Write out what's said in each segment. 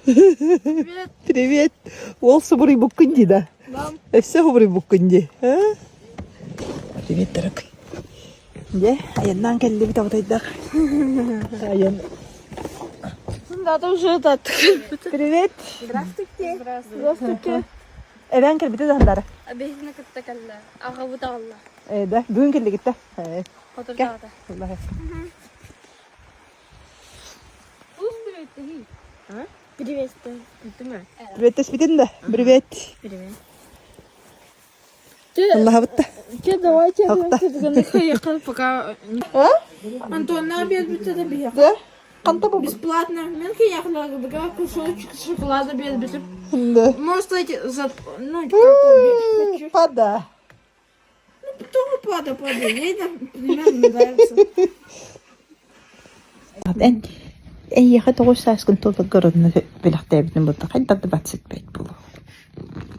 Привет. Привет. Уол субуруйбуккун дии да? Өссө субуруйбуккун дии. Привет, дорогой. Дьэ, айаннаан кэллибит абытайдах. Айан. Надо уже это. Привет. Здравствуйте. Здравствуйте. Эбээн кэлбитэ да Обязательно кытта кэллэ. Аҕабыт аҕалла. Э, да, бүгүн кэллигит да? Хотурдаата. Приветствую. Приветтэспитин да? Привет. Привет. Аллаһабыт да. Че, давайте Ахта. пока А? Антонна биэрбитэ да биһиэхэ. Да? Ханта бу? Бесплатно. Мен киһиэхэ кусочек шоколада биэрбитим. Да. Может, эти за... Ну, как хочу. Пада. Ну, потом пада, пада. Ей, например, нравится. Эн эйиэхэ тоҕус сааскын туоларгар онно бэлэхтээбитин буолла хайдах да бацыт бэйт буолуо.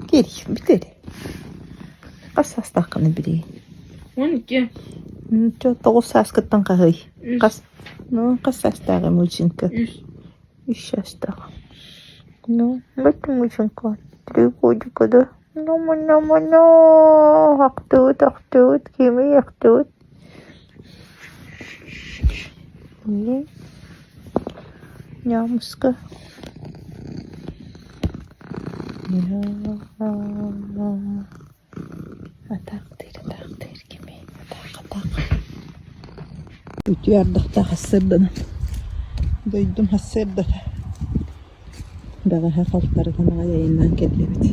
Киэр бүтэр. Хас саастааххыный билигин? 12. Чо тоҕус сааскыттан хаһый? Хас ну хас саастааҕый мужчинка? Үс. Үс саастаах. Ну, бэт мужчинка. Три годика да? Ну, ну, ну, ахтыбыт, ахтыбыт, кимий ахтыбыт? Ньаамыска Атаахтыыр, атаахтыыр кимий? Атаах, атаах. Үтүө ардахтаах сарсыарданан дойдум сарсыардата бэҕэһээ халтарытан аҕай айаннаан кэллибит.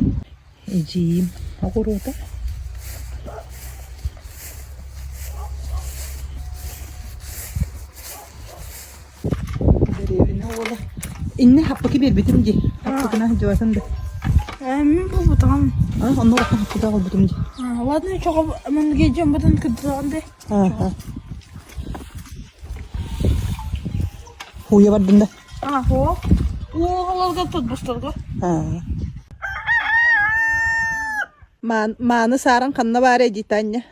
Эдьиийим оҕуруота Дэриэбинэ уола иннэ хаппыкы биэрбитим дии хаппыкына сылдьыбатын да Мин булбутаҕым. А онно улахан хаппыта аҕалбытым дии Ладно, чоҕо манныгы дьоммутун кырдыраҕын да. Ааха Хууйа бардын да Аһо. Уоҕаларга подбустарга. Аа Мааны сааран ханна баарай дии Таня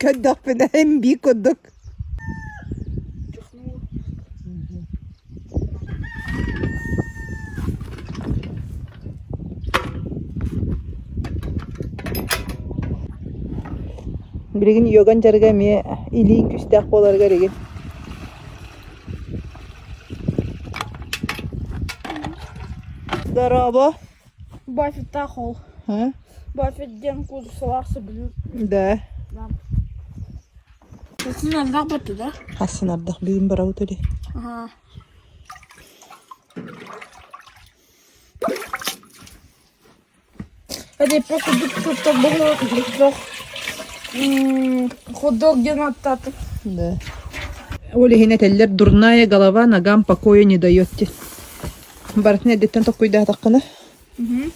Көрдөхпүнэ эмбии курдук. Билигин йоган дьарыга эмиэ илииҥ күүстээх буоларыгар игин. Дорообо. Баффеттаах ол. А? Баффет диэн куурусалаах сөбүлүүр. Да. Син ардах баттı да? Хассын ардах бүгүн барабыт үли. Ага. Репе курдук туттар буһуох хот-дог диэн ааттаатым. Да. Ол иһин этэллэр дурная голова ногам покоя не дает диэн. Барытын эрдэттэн толкуйдаатаххына,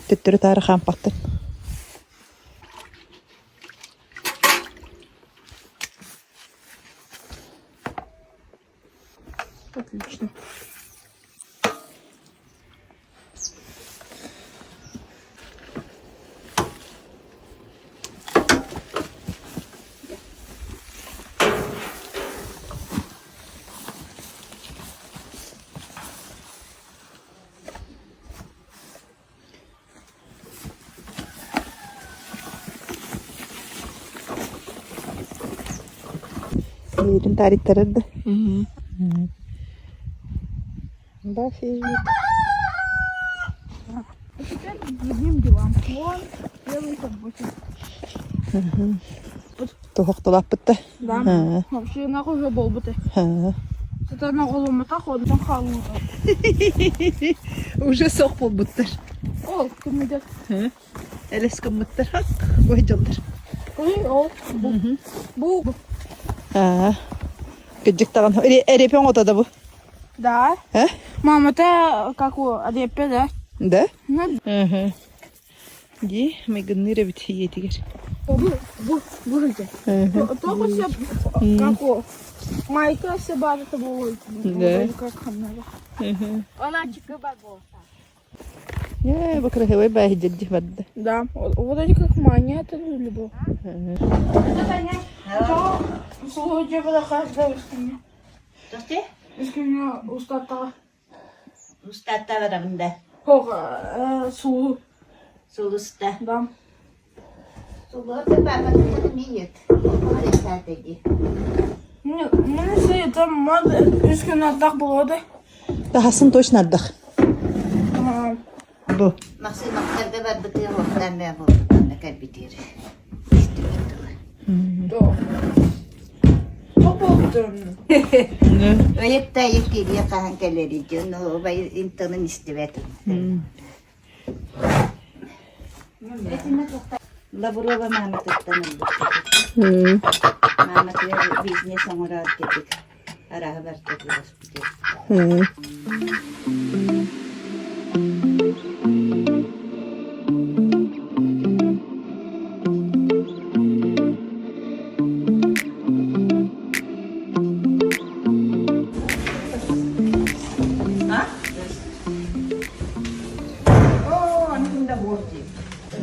төттөрү-таары хаампаттын. Отлично. Биирин таарыйтарар да. Баффи. А теперь к другим делам. Вон, первый подбочек. Туһахталааппыт да. Да. Вообще нахуй уже буолбут. Сатана оҕоломмотох, онтон хааллыбыт. Уже сох буолбуттар. Ол кымыдыр. Элэс гыммыттар. Бу дьоллор. Ой, ол. Бу. Кырдьык даҕаны. Эрэпэ оҥото да бу? Да. Э? Мамата как у Адеппе, да? Да? Ну, Дии, майгынныыр эбит ийэтигэр. бу, бу, бу же. Только все, как у Майка все база буолуой. Да. Как ханна. Ээ, бу красивый баһидьирдих барда. Да, вот эти как мания, это люблю. Үс күҥҥэ устаттаҕа. Устатта барабын да. Хох суу. Сулуста. Да. Сулуһа папа минет. Мин там үс күн ардах буолуо Таһасын точно ардах. Бу. Максимовтарга барбытыгар уоттаан бээ буолбутунна кэлбитигэр истибит тылы. Ыйык да ыйык кириэ хаһан кэлэрий дьон убай интонун истибэт. Лаврова мааматыттан ылбыт. Мааматыгар бизнес оҥороот дедик. Арааһы барыта туласпыт.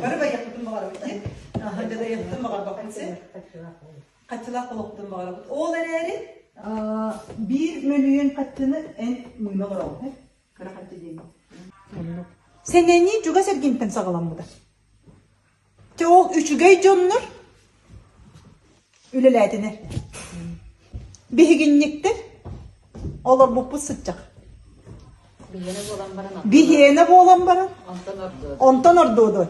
Бары байыахпытын баҕарабыт дии. Дьадайыахпытын баҕарбаппыт син. Хаччылаах олохпутун баҕарабыт. Ол эрээри биир мөлүйүөн хаччыны эн мыына олороҕун. Кыра хаччы диэн. Сэнэнии чугас эргинтэн саҕаламмыта. Чэ ол үчүгэй дьоннор үлэлээтинэр. Биһигинньиктэр олорбуппут сыччах. Биһиэнэ буолан баран, онтон ордуодуй.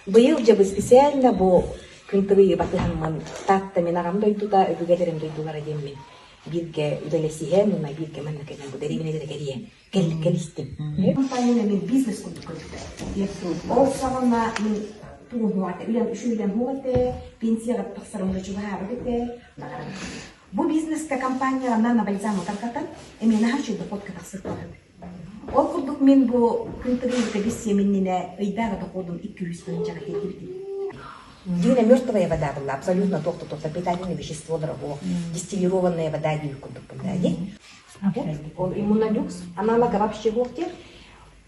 Быйыл дьэ специально бу күн тыгыйы батыһаммын Таатта мин аҕам дойдута, өбүгэлэрим дойдулара диэммин бииргэ үлэлэсиһэн уонна бииргэ манна кэлэн бу дэриэбинэлэри кэрийэн кэлистим. Компанияны мин бизнес курдук көрбүтэ. Ол саҕана мин тугум үлэм үчүгэй этэ, пенсияҕа тахсарым уже чугаһаабыт этэ. Бу бизнеска компанияҕа на бальзам тарҕатан, эмиэ наһаа үчүгэй дохуотка тахсыахтаах. Ол курдук мин бу күн тыгыйбыта биссиэм иннинэ ыйдааҕы доходум 200 тыһыынчаҕа тиэрдибитим. Дьиҥэ мертвая вода была, абсолютно туох-то питательное веществолара суох, дистиллированная вода диир курдукпун да, дии. Ол иммунолюкс аналога вообще суох диэн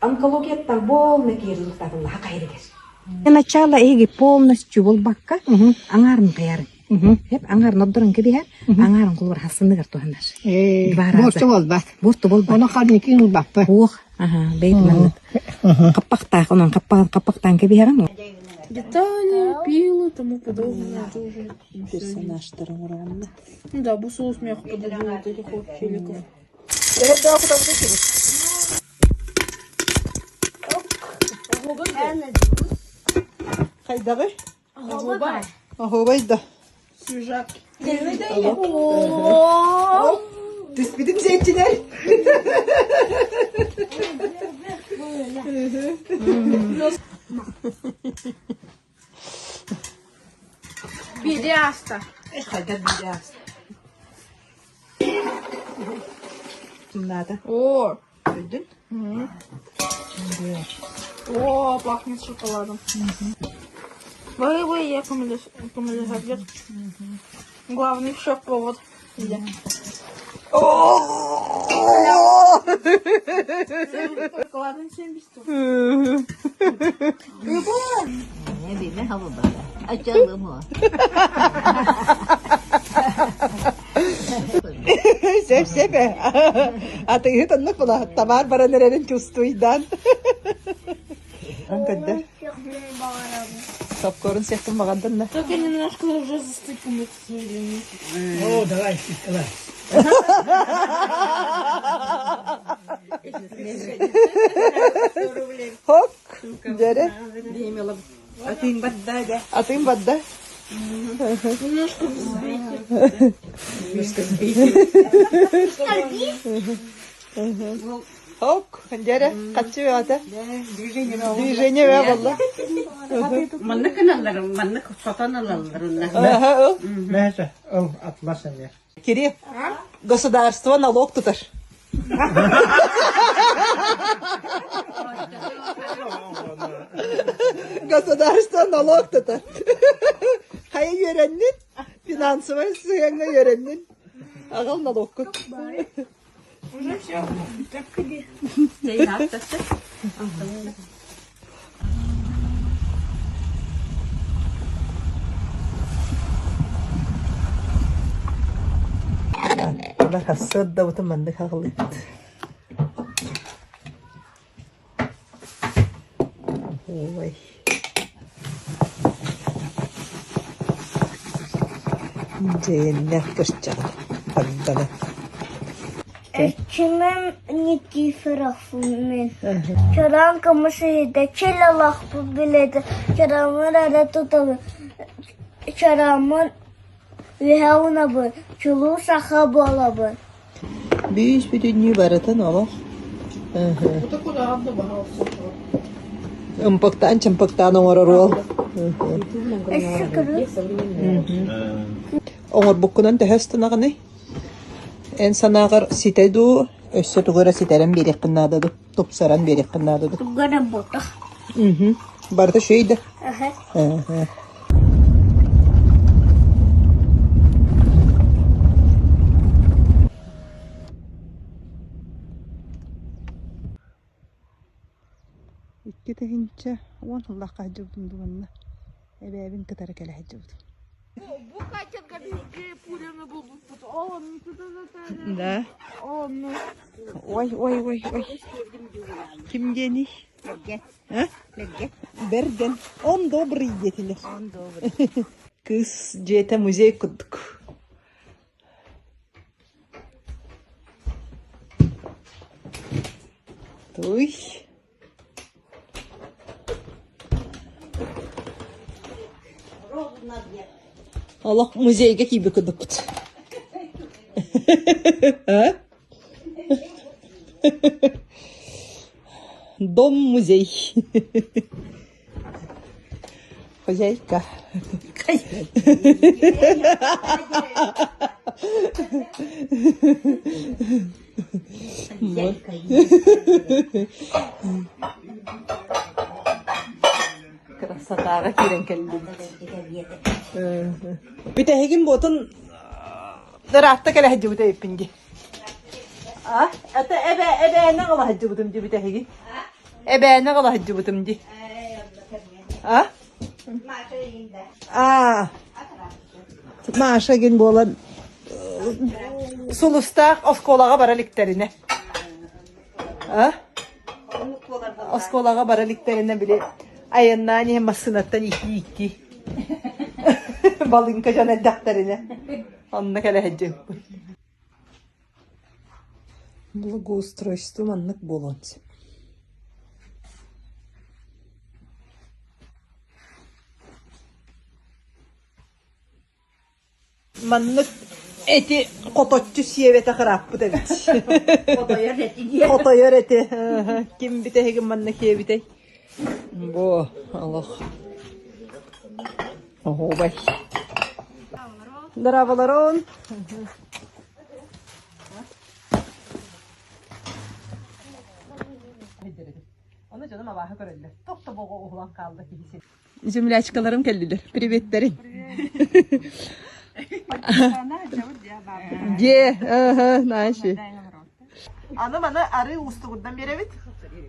онкологияттан полный киириликтабыллаха хайырыгар. Начало эһиги полностью буолбакка аҥаарын хайарын. Хеп аҥаарын ордорон кэбиһэр, аҥаарын кулур хассыныгар туһанар. Буорту буолбат. Буорту буолбат. Ону ханникин ылбаппы. Уох, аха, бэйт маннык. Хаппахтаах, онон хаппахтаан кэбиһэрин. Детали, пилы, тому подобное тоже. Персонажтар оҥороҕунна. Ну да, бу соус мех подобный вот этих вот челиков. Хайдаҕый? Оһуобай да. Свежак. Түспүтүн сиэччилэр. Бири аста. Хайдар бири аста. Надо. О, Өйдүн? О, пахнет шоколадом. Боевые я Главный шеф-повар. Шоколадын 70 Сөп сөп Атыыһыт оннук була табаар баран эрэрин чувствуйдан. Көрдөр. Попкорн сиэхпин баҕардан да. Только немножко уже застыкнуть, к сожалению. О, давай, давай. Хок, дьэрэ. Атыын барда да. Атыын барда. Немножко взбейте. Хок, дьэрэ, хаччы бөҕөтө. Движение бөҕө буолла. Маннык гыналлар, маннык сотон ылаллар онно. Аха, ыл. Мәсә, ыл атлас эмиэ. Кири, государство налог тутар. Государство налог тутар. Хайа үөрэннин, финансовай сыһыаҥҥа үөрэннин. Аҕал налогкут. Уже все. Сахалар сарсыардабытын маннык аҕалыыбыт. Ой. Дьиэннээх көрчөҕүн хардана. Эрчимим Никифоровмын. Чороон көмүс ыйда чөл олохпут билэдэ чорооммун эрэ тутабын чорооммун үөһэ уунабын чулуу саха буолабын Бүүс бүтүннүү барытын олох ымпыктаан-чымпыктаан оҥорор уол. Оҥорбуккунан төһө астынаҕыный? Эн санааҕар ситэ дуу, өссө тугу эрэ ситэрэн биэриэххин наада дуу, тупсаран биэриэххин наада дуу? Тугу эрэ буотах. Барыта үчүгэй да? 2010 сыллаахха сылдьыбытым дуонна эбээбин кытары кэлэ сылдьыбытым. Да. Ой, ой, ой, ой. Ким диэний? Бэргэн. А? Бэргэн. Бэргэн. Он добрый диэтилэр. Он добрый. Кыыс дьиэтэ музей курдук. Туй. Олох музейга киирбит курдукпут. А? Дом-музей. Хозяйка. Красотаҕа киирэн кэллибит. Бүтэһигин буотун ыраатта кэлэ сылдьыбыт эбиппин дии. А, это эбэ эбээнэ ҕала сылдьыбытым дии бүтэһиги. Эбээнэ ҕала сылдьыбытым дии. А? А, Маша гин буолан Сулустаах оскуолаҕа бара иликтэринэ. А? Оскуолаҕа бара иликтэринэ били айаннаан иһэн массыынаттан икки-икки балыыҥка дьон эрдэхтэринэ онно кэлэ сылдьыбыппын. Благоустройство маннык буолуон сөп. Маннык эти хоточчу сиэбэтэх ырааппыт эбит. Хотойор эти диэн. Хотойор эти. Ким бүтэһигин манна сиэбитэй? Бу олох. Оһуобай. Здраволорон. Ону дьонум абааһы көрөллөр. Тох тобоҕо уһулан хаалла киһи Землячкаларым кэллилэр. Приветтерин. Дьиэ, наши. Аны маны арыы уустугурдан биэрэбит.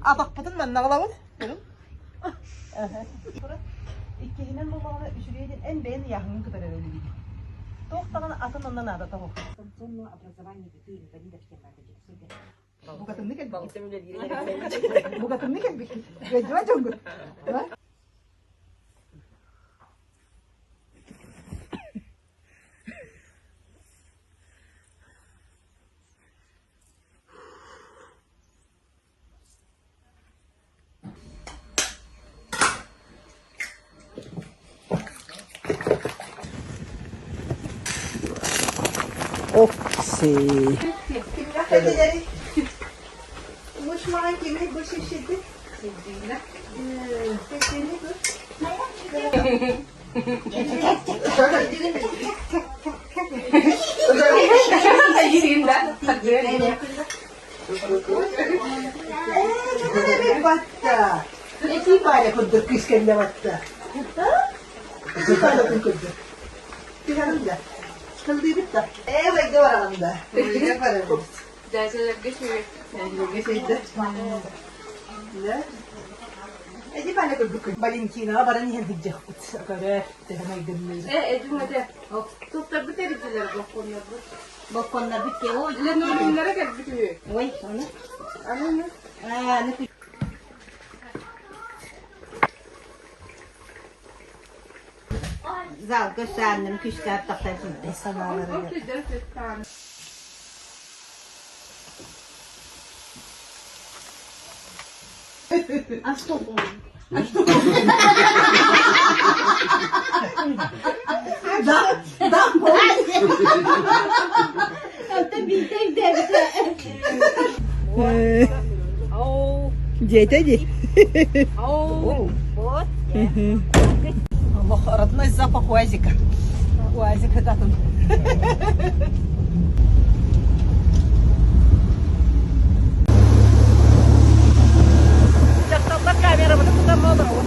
Атахпытын манна аҕалабыт. Көрүҥ. Иккиһинэн буоллаҕына үчүгэй диэн эн бэйэн ыйааһыҥҥын кытары эрэ үлэлиигин. Туох даҕаны атын онно наадата суох. Букатыннык элбэҕи. Букатыннык элбиккит. Ыалдьыма дьоҥгут. Окси. Этии Валя курдук кыыс кэллэ батта. Этии Валя курдук. Түһэҕин да? Кыллыыбыт да? Ээ, байга бараҕын да? Байга барабыт. Дядяларга сүйэ. Дядяларга сүйдэ. Да? Эти паня көрбүккүн. Валентинаҕа баран иһэн сылдьыахпыт. Көрөөр, төһө майгынныыр. Э, эдим этэ. Туттарбыт эридилэр бокконнорбут. Бокконнорбут те ой. Ленориннара кэлбит үһү. Ой, ону. Аны Аа, аны Залга саанным күстээх тахсан сылдьар Санааларыгар. А что он? Да, да, Это биитэ өйдөөбүтэ. Диэтэ дии. Вот. Олох родной запах УАЗика. УАЗик ытатын. Дьахталлар камерабыны тутан олоробут.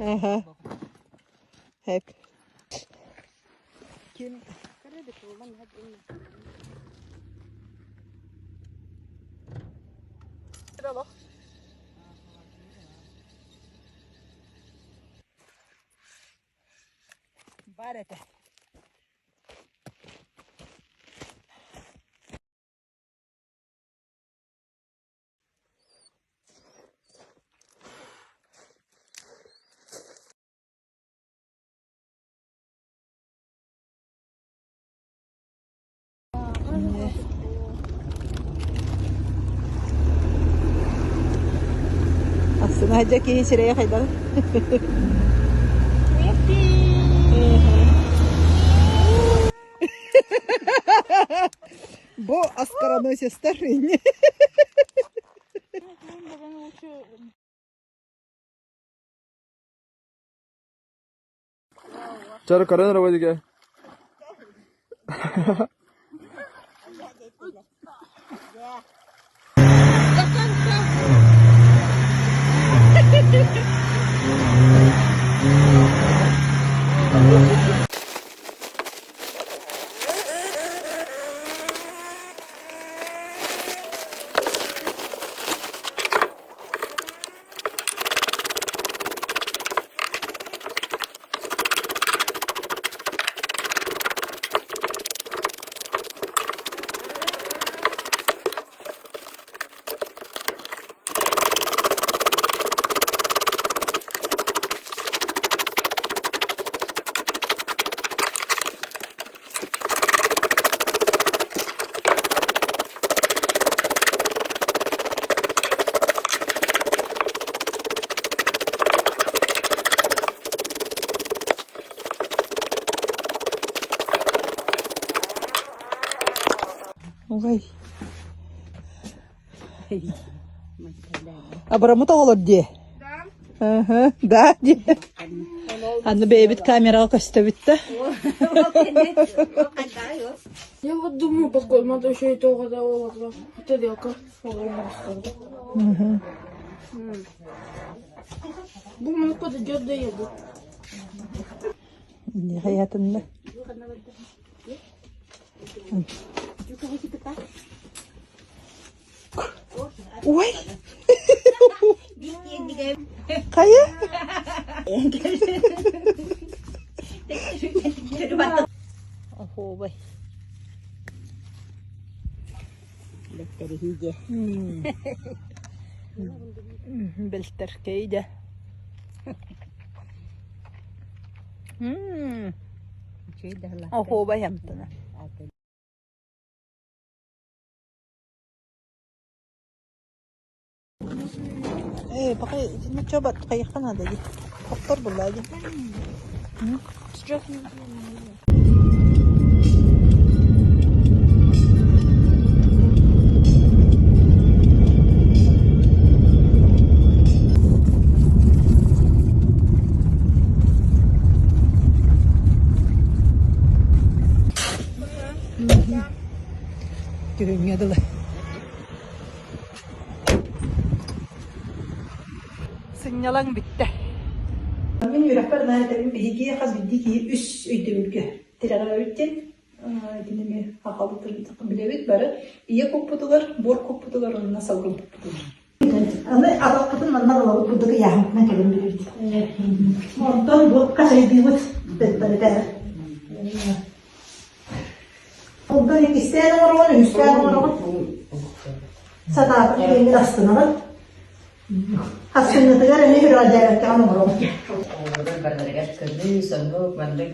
Ага. Hep. Kim? Бар этэ. Астына дьэ киһи сирэйэ хайдах? Бу оскароносецтар Чары көрөн эрэ дигэ. Ой. Абыраммыт оҕолор дии. Ага, да дии. Аны бэйэбит камераҕа көстөбүт да. Я вот думаю, поскольку надо еще и того, да, тарелка. Бу молоко дойдет до еды. Не хаятынна. Ой! Хайа? Оһуобай. Бэлтэркэй дэ. Оһуобай амтана. Ээ, пока итиннэ чё бат хайыхха наада дии. Хоптор булла дии. Сейчас Күһүҥҥэ. дылы. Сынньалаҥ бүттэ. Мин үөрэхпэр наһаа этэбин биһиги хас биирдии киһи үс өйдөбүлгэ тирэҕирэбит диэн итини эмиэ аҕалбытын билэбит бары ийэ куппутугар, буор куппутугар уонна салгын куппутугар. Аны атахпытын манна аҕалабыт курдук ыйааһыммытынан кэлэн билэбит. Онтон бу хачайдыыбыт бэттэритэ. Онтон иккистээн оҥороҕун, үһүстээн оҥороҕун. Сатаатах диэҥҥин астынаҕын. Астыннытыгар эмиэ үрэҕэлдьээбэккэҕин оҥороҕун. Оҕолор барыларыгар көмүс, оннук, маннык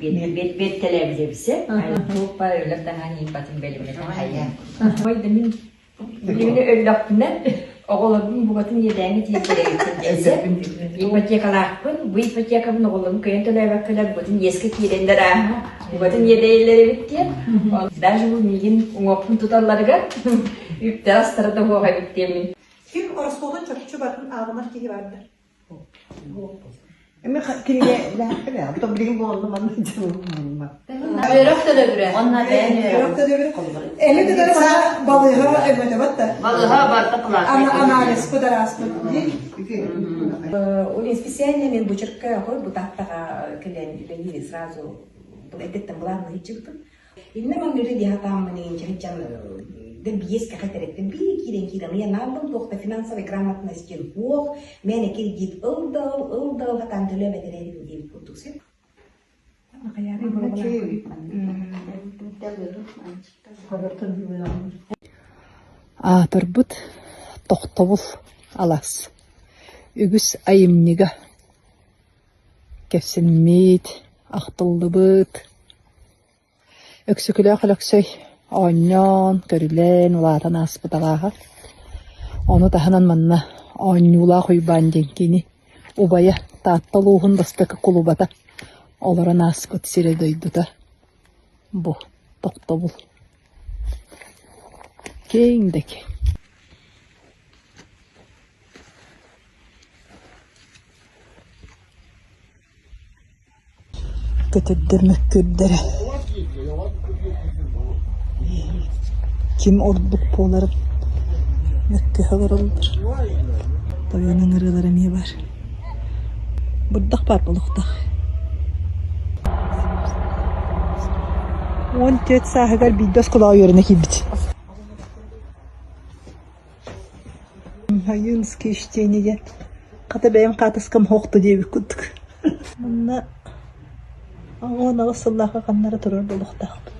биэртэлээбитэ Туох баар өлөр таҥаһын ииппатын бэлэмнэтэн хайа. Ой да мин Билигин өллөхпүнэ оҕолорбун букатын иэдээҥҥэ тиэрдэрэгиттэн диэсэ. Ипотекалаахпын, бу ипотекабын оҕолорум кыайан төлөөбөккөлөр бутун иэскэ киирэннэр ааһа, букатын иэдэйэллэр эбит диэн. Даже бу миигин уҥуохпун туталларыгар үптэр астара да суох эбит диэммин. Ким ороскуотун чопчу барытын ааҕынар киһи баардар. Эми кинигэ лээхпин билигин буолла манна дьылымма. Үөрэх төлөбүрэ. Онно бэйэн Үөрэх төлөбүрэ. Эми кытары манна балыыһа өҥөтөбөт да. Балыыһа барыта платный. Анализпыт араспыт дии. Ол специально мен бучерка хой бутаттаға кэлэн үлэлиир сразу эдеттен былаанны чыктым. Инна манныгы дии сатааммын игин чыһыччан да биэс кэхэ тэрэттим биир киирэн киирэн ыйанааллым туох да финансовой грамотность диэн суох мээнэ кредит ыл да ыл ыл да ыл сатаан төлөөбөт эрэрим диэбит курдук сөп Аатырбыт тохтобул алаас үгүс айымньыга кэпсэммит, ахтыллыбыт Өксөкүлээх Өлөксөй оонньоон, көрүлээн, улаатан ааспыт алааһа. Ону таһынан манна Оонньуулаах Уйбаан диэн кини убайа Таатта улууһун бастакы кулубата олорон ааспыт сирэ-дойдута бу тохтобул. Киэҥ да киэҥ. Көтөрдөр мөккүөрдэрэ ким ордук буоларын мөккүһэ олороллор. Тойон ыҥырыылара эмиэ баар. Бырдах баар буолуохтаах. 14 сааһыгар биирдэ оскуолаҕа үөрэнэ киирбит. Айыынский чтение диэн хата бэйэм хаатыскам суохту диэбит курдук. Манна 18 сыллаахха ханнара турар буолуохтаахпын.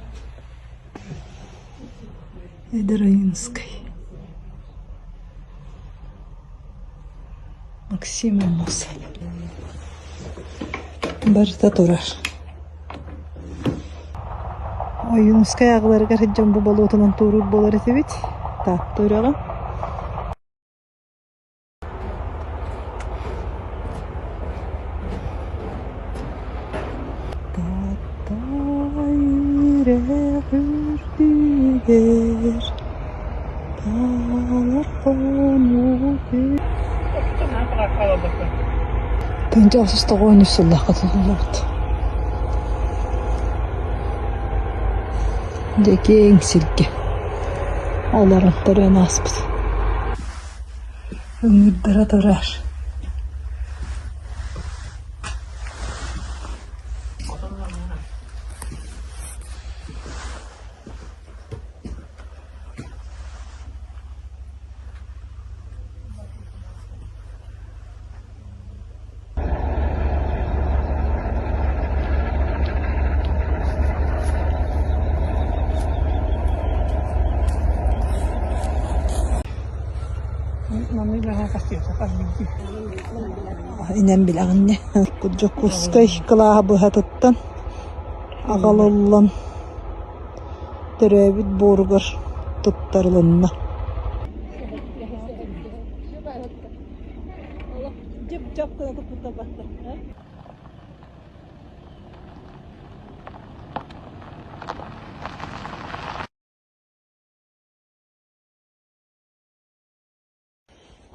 Эдэр Айыынскай. Максим Аммосов. Барыта турар. Ойуунускай аҕаларыгар сылдьан бу болуотунан туоруур буолар этибит. Таатта үрэҕэ. Таатта үрэх үрдүгэр таалар хонуу Тыынча ахсыс тоҕуон үс сыллаахха тутуллубут. Дьэ киэҥ сиргэ олорон төрөөн ааспыт. Ыҥыырдара турар. Инэн билэҕин ини Дьокуускай кылааһа быһатыттан аҕалыллан төрөөбүт буоругар туттарылынна.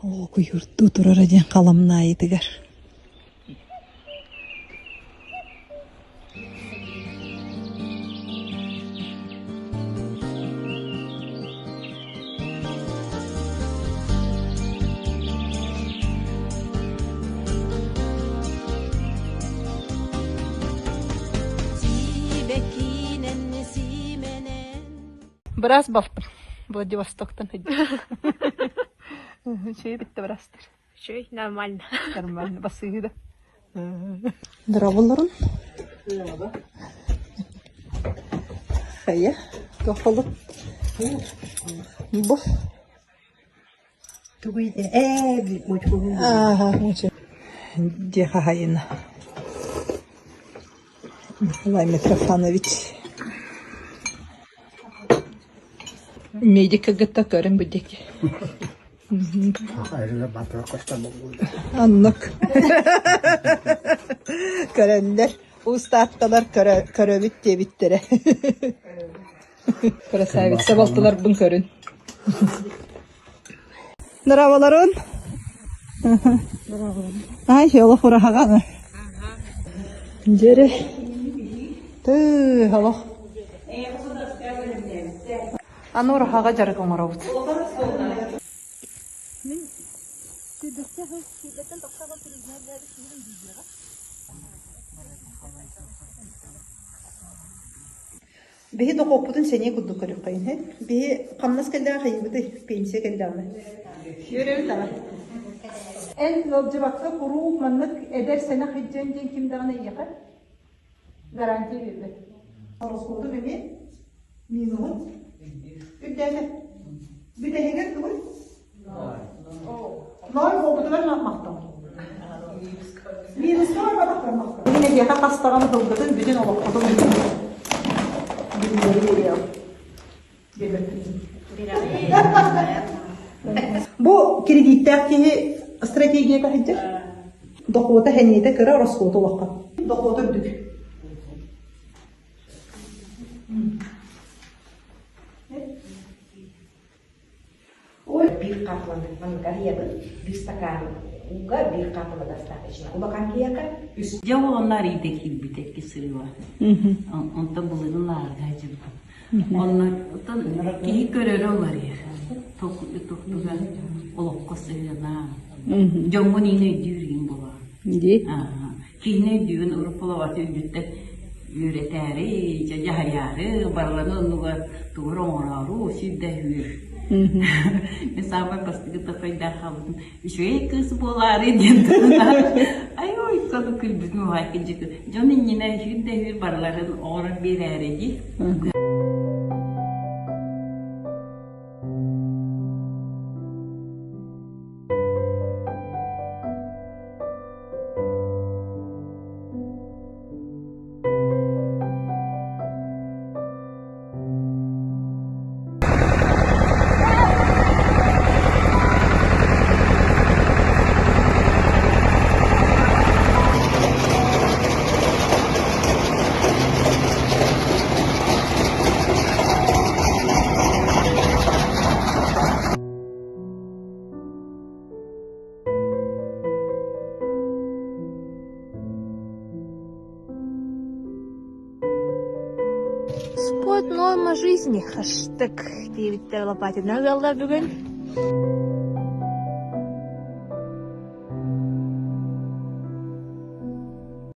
Оо, куйуурдуу турара диэн халамнаайытыгар. Быраас балтым. Владивостоктан сылдьар. Үчүгэй бүттэ быраастар. Үчүгэй, нормально. Нормально, бассыыһы да. Дорооболорун. Хайа, туох Бу. Тугуй ээ Ааха, Дьиэ хаһайына. Николай Митрофанович. Медик кытта көрөн бу диэки. Оннук. Көрөллөр. Уустаатталар көрөбүт диэбиттэрэ. Красавица балтыларбын көрүн. Здраволорун. Ай, олох ураһаҕа. Дьэрэ. Тыы, олох. Аны ураһаҕа дьарык оҥоробут. Биһи дохуоппутун сэниэ курдук көрүөххэйин иһин. Биһи хамнас кэллэҕэ хайыыбытый? Пенсия кэллэҕинэ. Үөрэбит аҕай. Эн ыалдьыбакка куруук маннык эдэр сэнэх илдьэн диэн ким даҕаны эйиэхэ гарантия биэрбэт. Ороскуотум эмиэ минуһун үрдээтэ. Бүтэһигэр тугуй? Ной буолбутугар махтал. Минуска барбатахтар махтал. Мин эһиэхэ хас даҕаны тылбытын бүтүн олохпутун бүтүннэри биэриэҕим. Бу кредиттээх киһи стратегията сылдьар. Дохуота сэниэтэ кыра, ороскуота улахан. Дохуота үрдүк. Биир хаапыланы маннык арыйабын, биир стакан ууга биир хаапыла достаточно. Улахан киһиэхэ үс. Дьэ ол онно арыйда киирбитэ икки сырыыга. Онтон былырыын лааҕырга сылдьыбытым. Онно оттон киһи көрөрө уларыйар. Тохтуга олоххо сыһыана. Дьоҥҥун иин өйдүүр иин буолаҕын. Дии. Киһини өйдүүгүн уруккулабаты үрдүттэн үөрэтээри, дьаһайаары, барыларын оннугар тугу эрэ оҥороору сирдэһүүр. Мин саамай бастакы тапайдаах хаалбытым үчүгэй кыыс буолаары диэн ай ой сону күлбүтүм уһаайкы дьон иннинэ үһүр барыларын оҥорон биэрээри дии. Спорт норма жизни хэштег диэбиттэр Лопатина ыаллар бүгүн.